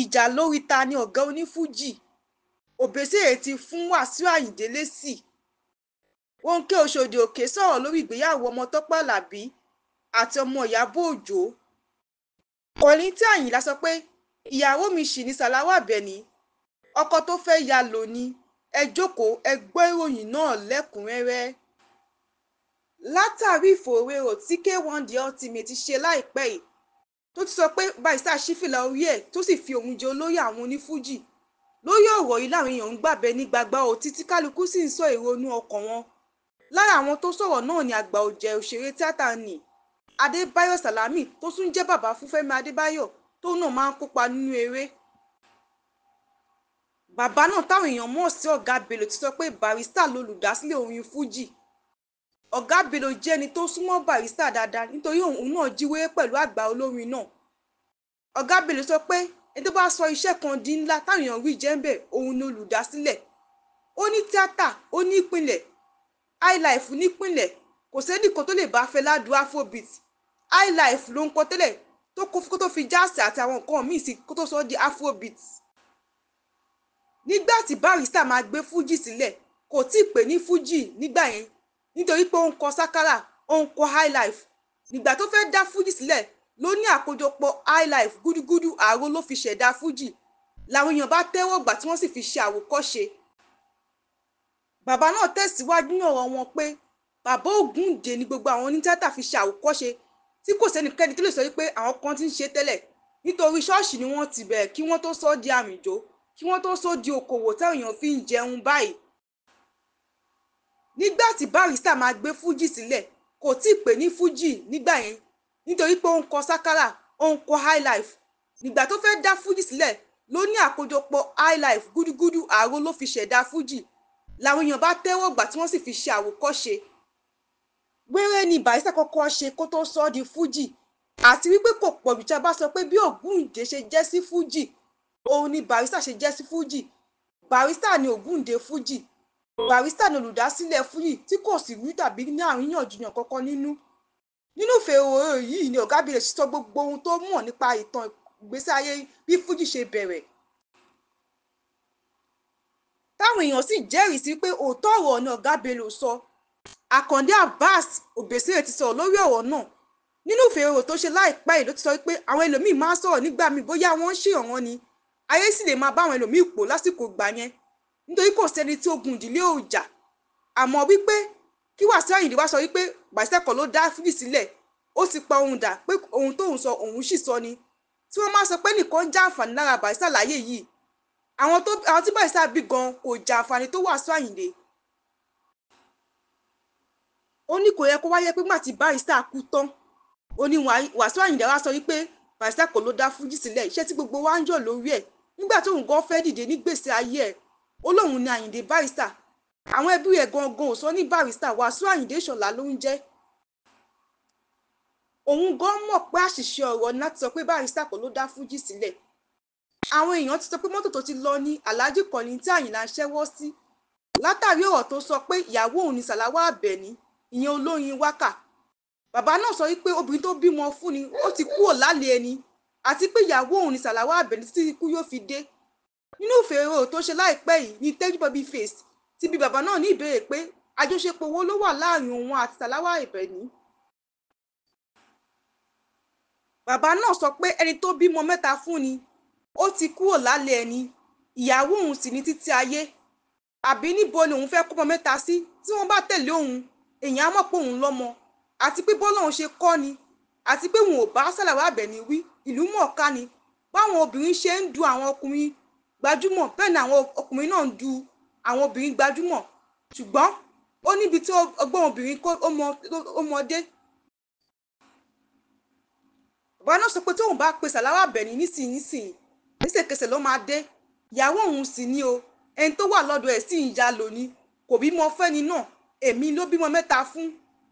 Ìjà lórí ta ni ọ̀gá onífuji? Òbésèré ti fún Wàsíù Ayinde lésì. Rónkẹ́ Oṣòdì Òkè sọ̀rọ̀ lórí ìgbéyàwó ọmọ Tọ́pẹ́ Àlàbí àti ọmọ Ìyábọ̀ Òjó. Kollington Àyìnlá sọ pé ìyàwó mi ṣì ní Sàláwà Àbẹ̀ní, ọkọ tó fẹ́ yá lò ní. Ẹ jókòó ẹ gbọ́ ìròyìn náà lẹ́kùn-ún-rẹ́rẹ́. Látàrí ìfọ̀rọ̀wérọ̀ tí K1 De Ultimate ṣe láìpẹ́ yìí tó ti sọ pé Barrister ṣí fìlà orí ẹ̀ tó sì fi òun jẹ olórí àwọn onífuji, lórí ọ̀rọ̀ yìí làwọn èèyàn ń gbàbẹ ní gbagba ọtí tí kálukú sì ń sọ èrò inú ọkàn wọn. Lára àwọn tó sọ̀rọ̀ náà ni àgbà ọ̀jẹ̀ òṣèré tíátà nni Adébáyọ̀ Sálámì tó tún jẹ́ bàbá fún Fẹ́mi Adébáyọ̀ tóun náà máa ń kópa nínú eré. Bàbá náà táwọn èèyàn mọ̀ sí Ọ̀gá Bello ti sọ pé Barrister lolùdásílẹ̀ orin fuji. Ọ̀gá Bello jẹ́ ẹni tó súnmọ́ Barrister dáadáa nítorí òun náà jíwèrè pẹ̀lú àgbà olórin náà. Ọ̀gá Bello sọ pé ẹni tó bá sọ iṣẹ́ kan di ńlá táwọn èèyàn rí jẹ ńbẹ̀ òun ni olùdásílẹ̀. Ó ní tíátà, ó ní ìpìlẹ̀, highlife nípìnlẹ̀, kò sẹ́nìkan tó lè bá Fẹlá du afrobeat. Highlife ló ń kọ tẹ́lẹ̀ tó kó tó fi jáàsì àti àwọn nǹkan míì sí kó tó sọ ọ́ di afrobeat. Nígbà tí Barrister máa gbé fuji sílẹ̀, kò tíì pè ní fuji nígbà yẹn nítorí pé ó ń kọ sákárà, ó ń kọ highlife. Nígbà tó fẹ́ dá fuji sílẹ̀ ló ní àkójọpọ̀ highlife gúdúgúdú àrò ló fi ṣẹ̀dá fuji, làwọn èèyàn bá tẹ́wọ́ gbà tí wọ́n sì fi ṣe àwòkọ́ṣe. Bàbá náà tẹ̀síwájú nínú ọ̀rọ̀ wọn pé bàbá Ògúndé ni gbogbo àwọn onítìátà fi ṣe àwòkọ́ṣe tí kò sẹ́nikẹ́ni tó lè sọ wípé àwọn kan ti ń ṣe tẹ́lẹ̀, nítorí ṣọ́ọ̀ṣì ni wọ́n ti bẹ̀rẹ̀ kí wọ́n tó sọ ọ́ di àrìnjó, kí wọ́n tó sọ ọ́ di okòwò táwọn èèyàn fi ń jẹun báyìí. Nígbà tí Barrister máa gbé fuji sílẹ̀, kò tíì pè ní fuji nígbà yẹn nítorí pé ó ń kọ sákárà, ó ń kọ highlife. Nígbà tó fẹ́ dá fuji sílẹ̀ ló ní àkójọpọ̀ highlife gúdúgúdú àrò ló fi ṣẹ̀dá fuji, làwọn èèyàn bá tẹ́wọ́ gbà tí wọ́n sì fi ṣe àwòkọ́ṣe. Wéré ni Barrister kọ́kọ́ ṣe kó tó sọ ọ́ di fuji, àti wípé kò pọ̀jù tí a bá sọ pé bí Ògúndé ṣe jẹ́ sí fuji òun ni Barrister ṣe jẹ́ sí fuji. Barrister ni Ògúndé fuji. Barrister ni olùdásílẹ̀ fuji tí kò sì rú tàbí ní àríyànjiyàn kankan nínú. Nínú ìfọ̀rọ̀wérọ̀ yìí ni Ọ̀gá Bello ti sọ gbogbo ohun tó mọ̀ nípa ìtàn ìgbésí ayé bí fuji ṣe bẹ̀rẹ̀. Táwọn èèyàn sì jẹ́rìí sí pé òótọ́ ọ̀rọ̀ ni Ọ̀gá Bello sọ. Àkàndé Abbas Òbésèré ti sọ̀rọ̀ lórí ọ̀rọ̀ náà. Nínú ìfọ̀rọ̀wérọ̀ tó ṣe láìpẹ́ yìí ló ti sọ pé àwọn ẹlòmíì máa ń sọ̀rọ̀ nígbà míì bóyá wọ́n ń ṣèrànwọ́ ni, ayé sì lè máa bá àwọn ẹlòmíì pò lásìkò ìgbà yẹn nítorí kò sẹ́ni tí ogun ìdílé ò jà. Àmọ́ wípé kí Wàsíù Àyìndé wá sọ wípé Barrister kọ́ ló dá fuji sílẹ̀, ó ti pa ohun dà pé ohun tóun sọ òun sì sọ ni. Tí wọ́n máa sọ pé nìkan ń jàǹfààní lára Barrister láyé yìí, àwọn tí Barrister bí gan kò jàǹfààní tó Wàsíù Àyìndé. Ó ní kò yẹ kó wáyé pé nígbà tí Barrister kú tán, ó ní Wàsíù Àyìndé wá sọ wípé Barrister kọ́ ló dá fuji sílẹ̀, iṣẹ́ tí gbogbo wa ń yọ̀ lórí ẹ̀ nígbà tóun gan fẹ́ dìde nígbèsí ayé ẹ̀, ó lóun ní Àyìndé Barrister. Àwọn ẹbí rẹ̀ gangan ò sọ ní Barrister, Wàsíù Àyìndé Ìṣọ̀lá ló ń jẹ́. Òun gan mọ̀ pé àṣìṣe ọ̀rọ̀ ni láti sọ pé Barrister kọ́ ló dá fuji sílẹ̀. Àwọn èèyàn ti sọ pé mọ́tò tó ti lọ ní Alhaji Kollington Àyìnlá ń ṣẹ́wọ́ sí látàrí ọ̀rọ̀ tó sọ pé ìyàwó òun ni Sàláwà Àbẹ̀ní, ìyẹn olórin wákà. Bàbá náà sọ wípé obìnrin tó bímọ fún ni ó ti kúrò lálẹ́ ẹni, àti pé ìyàwó òun ni Sàláwà Àbẹ̀ní títí ikú yóò fi dé. Nínú ìfọ̀rọ̀wérọ̀ tó ṣe láìpẹ́ yìí ni Tẹ́jú Babyface ti bi bàbá náà ní ìbéèrè pé àjọṣepọ̀ wo ló wà láàrin òun àti Sàláwà Àbẹ̀ní. Bàbá náà sọ pé ẹni tó bímọ mẹ́ta fún ni ó ti kúrò lálẹ́ ẹni, ìyàwó òun sì ní títí ayé. Àbí níbo ni òun fẹ́ kọ́mọ mẹ́ta sí tí wọ́n bá tẹ̀lé òun, èèyàn á mọ̀ pé òun lọ́mọ, àti pé bọ́lọ́run ṣe kọ́ ni, àti pé òun ò bá Sàláwà Àbẹ̀ní wí, ìlú mọ̀ọ́ká ni. Báwọn obìnrin ṣe ń du àwọn ọkùnrin gbajúmọ̀ bẹ́ẹ̀ ni àwọn ọkùnrin náà ń du àwọn obìnrin gbajúmọ̀, ṣùgbọ́n ó níbi tí ọgbọ́n obìnrin ó mọ dé. Bàbá náà sọ pé tóun bá pe Sàláwà Àbẹ̀ní nísinsìnyí, lẹ́sẹ̀kẹsẹ̀ ló máa dé. Ìyàwó òun sì ni o, ẹni tó wà lọ́dọ̀ ẹ̀ sì ń ya lò ní, kò bímọ fẹ́ni náà, èmi ló bímọ mẹ́ta fún,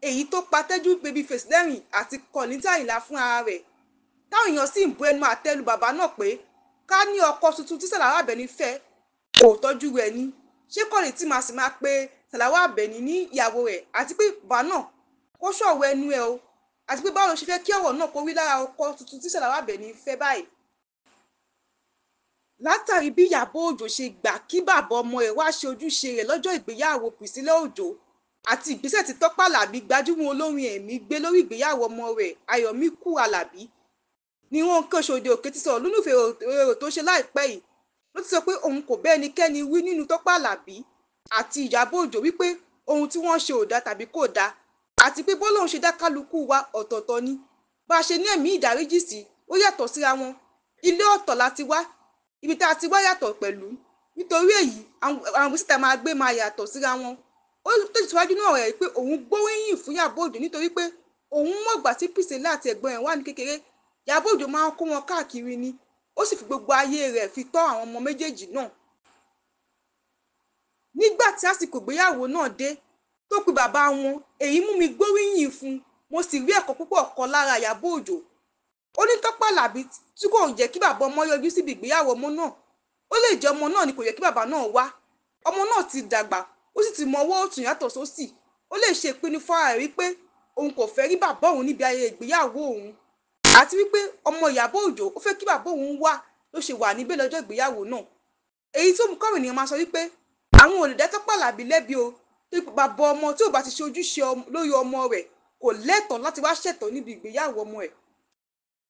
èyí tó pa Tẹ́jú Babyface lẹ́rìn àti Kollington Àyìnlá fún ara rẹ̀. Táwọn èèyàn sì ń bu ẹnu àtẹ́ lu bàbá náà pé ká ní ọkọ tuntun tí Sàláwà Àbẹ̀ní fẹ́ kò tọ́jú rẹ̀ ni, ṣé Kollington máa sì máa pe Sàláwà Àbẹ̀ní ní ìyàwó rẹ̀, àti pé bàbá náà kó ṣọ̀wọ́ ẹnu ẹ̀ o, àti pé báwo ló ṣe fẹ́ kí ọ̀rọ̀ náà kó rí lára ọkọ tuntun tí Sàláwà Àbẹ̀ní fẹ́ báyìí. Látàrí bí Ìyábọ̀ Òjó ṣe gbà kí bàbá ọmọ rẹ̀ wá ṣe ojúṣe rẹ̀ lọ́jọ́ ìgbéyàwó Priscilla Òjó àti ìgbésẹ̀ tí Tọ́pẹ́ Àlàbí, gbajúmọ̀ olórin ẹ̀mí, gbé lórí ìgbéyàwó ọmọ rẹ̀ Ayọ̀míkù Àlàbí ni Rónkẹ́ Oṣòdì Òkè ti sọ̀rọ̀ nínú ìfèrò tó ṣe láìpẹ́ yìí. Ló ti sọ pé òun kò bá ẹnikẹ́ni wí nínú Tọ́pẹ́ Àlàbí àti Ìyábọ̀ Òjó wípé ohun tí wọ́n ṣe ò dáa tàbí kò dáa, àti pé bọ́lọ́run ṣe dá kálukú wa ọ̀tọ̀ọ̀tọ̀ ni, bá a ṣe ní ẹ̀mí ìdáríjì sí ó yàtọ̀ síra wọn, ilé ọ̀tọ̀ la ti wá, ibi tá a ti wá yàtọ̀ pẹ̀lú, nítorí èyí àwọn ìgbésẹ̀ tá a máa gbé máa yàtọ̀ síra wọn. Ó tẹ̀síwájú náà rẹ̀ pé òun gbóríyìn fún Ìyábọ̀ Òjó nítorí pé òun mọ̀gbà tí Priscilla àti ẹ̀gbọ́n rẹ̀ wà ní kékeré, Ìyábọ̀ Òjó máa ń kó wọn káàkiri ni, ó sì fi gbogbo ayé rẹ̀ fi tọ́ àwọn ọmọ méjèèjì náà. Nígbà tí àsìkò ìgbéyàwó náà dé tó pe bàbá wọn, èyí mú mi gbóríyìn fún un, mo sì rí ẹ̀kọ́ púpọ̀ kọ́ lára Ìyábọ̀ Òjó. Ó ní Tọ́pẹ́ Àlàbí tí kò jẹ́ kí bàbá ọmọ yọjú síbi ìgbéyàwó ọmọ náà, ó lè jẹ́ ọmọ náà ni kò yẹ kí bàbá náà wá, ọmọ náà ti dàgbà, ó sì ti mọ ọwọ́ ọ̀tún yàtọ̀ sósì, ó lè ṣe ìpinnu fúnra rẹ̀ wípé òun kò fẹ́ rí bàbá òun níbi ayẹyẹ ìgbéyàwó òun, àti wípé ọmọ Ìyábọ̀ Òjó ó fẹ́ kí bàbá òun wá ló ṣe wà níbẹ̀ lọ́jọ́ ìgbéyàwó náà. Èyí tó mú káwọn ènìyàn máa sọ wípé àwọn ò lè dá Tọ́pẹ́ Àlàbí lẹ́bi o, tó bàbá ọmọ tí ò bá ti ṣe ojúṣe lórí ọmọ rẹ̀ kò lẹ́tọ̀ọ́ láti wá ṣẹ̀tọ́ níbi ìgbéyàwó ọmọ ẹ̀.